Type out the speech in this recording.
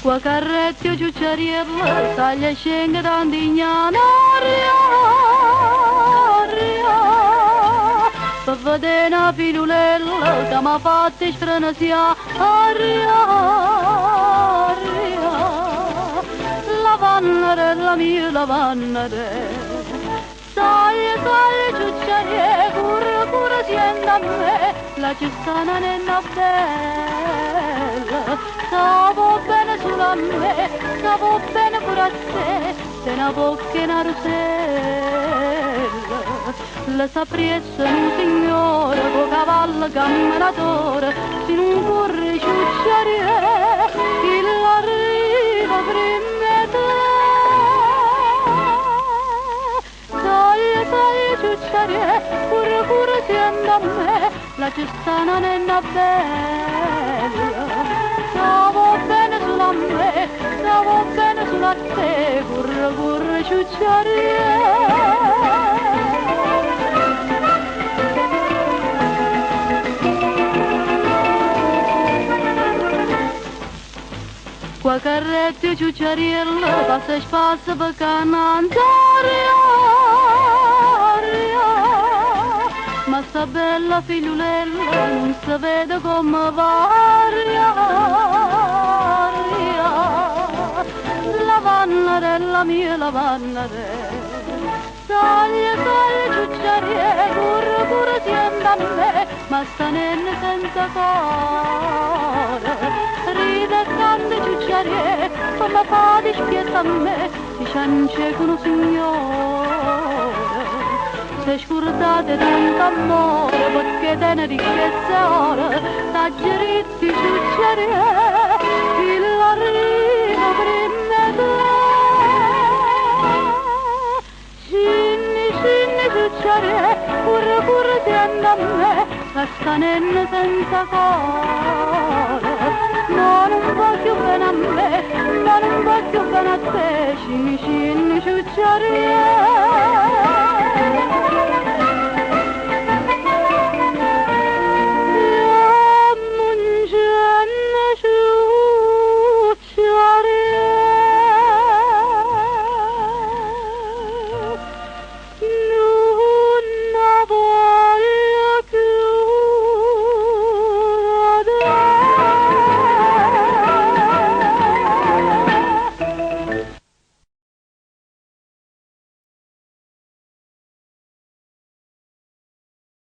Qua carretta ciucciariello, saglia e scende d'Andignano, aria, per vedere una figliolella che m'ha fatto sfrenesiare, aria, aria, lavannarella mia, lavannarella. Saglia, saglia, ciucciarie, curra, curra, sienta a me, la ci sta una nenna bella, sa vo bene solo a me, sa vo bene pure a te, te una bocca e una rosella. La sapresse un signore, co cavallo camminatore, se non corre ciucciarie, chi l'arriva prima te. Saglia, saglia, ciucciarie, curra, curra, sienta a me, la ci sta una nenna bella. Sa vo bene solo a me, sa vo bene solo a te, curra, curra, ciucciarie. Qua carretta ciucciariello passa e spassa per canantare, aria. Ma sta bella figliolella non si vede come varia, aria. Lavannarella mia, lavannarella. Saglia, saglia, ciucciarie, curra, curra, sienta a me, ma sta nenna senza cuore. Ride e canta ciucciarie, come fa dispietto a me, si ciance con un signore. Se scordate tanto amore, perché te ne ricchezza ora, t'aggiritti ciucciarie, chi l'arriva prima te. Scinni, scinni, ciucciarie, curra, curra, sienta a me, la sta nenna senza cuore. Ma non voglio bene a me, ma non voglio bene a te, scinni, scinni, ciucciarie.